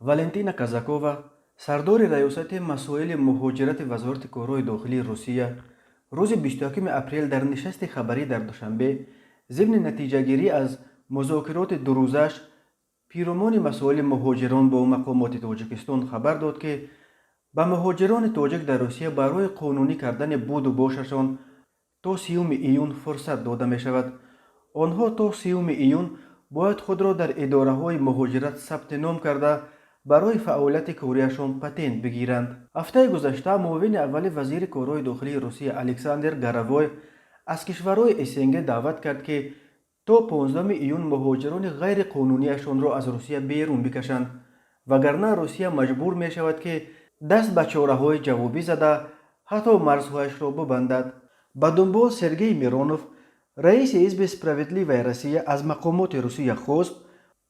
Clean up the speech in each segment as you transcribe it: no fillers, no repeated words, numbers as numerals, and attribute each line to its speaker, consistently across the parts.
Speaker 1: Валентина Казакова, сардори раёсати масоили муҳоҷирати Вазорати корҳои дохилии Русия, рӯзи 21 апрел дар нишасти хабарӣ дар Душанбе зимни натиҷагирӣ аз музокироти дурӯзаш пиромони масоили муҳоҷирон бо мақомоти Тоҷикистон хабар дод, ки ба муҳоҷирони тоҷик дар Русия барои қонунӣ кардани буду бошашон то 30 июн фурсат дода мешавад. Онҳо то 30 июн бояд худро дар идораҳои муҳоҷират сабти ном карда, барои фаъолияти кориашон патент бигиранд. Ҳафтаи гузашта муовини аввали вазири корҳои дохилии Русия Александр Горовой аз кишварҳои СНГ даъват кард, ки то 15 июн муҳоҷирони ғайриқонунияшонро аз Русия берун бикашанд, вагарна Русия маҷбур мешавад, ки даст ба чораҳои ҷавобӣ зада, ҳатто марзҳояшро бубандад. Ба дунбол Сергей Миронов, раиси ҳизби «Справедливая Россия», аз мақомоти Русия хост,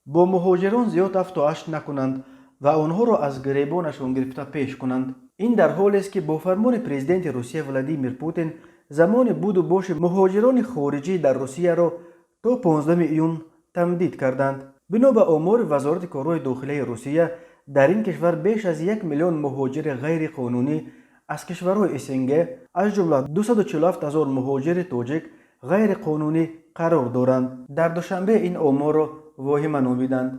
Speaker 1: бо муҳоҷирон зиёд афту ашт накунанд ва онҳоро аз гиребонашон гирифта пеш кунанд. Ин дар ҳолест, ки бо фармони президенти Русия Владимир Путин замони буду боши муҳоҷирони хориҷӣ дар Русияро то 15 июн тамдид карданд. Бино ба омори Вазорати корҳои дохилияи Русия, дар ин кишвар беш аз 1 миллион муҳоҷири ғайриқонунӣ аз кишварҳои СНГ, аз ҷумла 247 ҳазор муҳоҷири тоҷик, ғайриқонунӣ қарор доранд. Дар Душанбе ин оморро воҳима номиданд.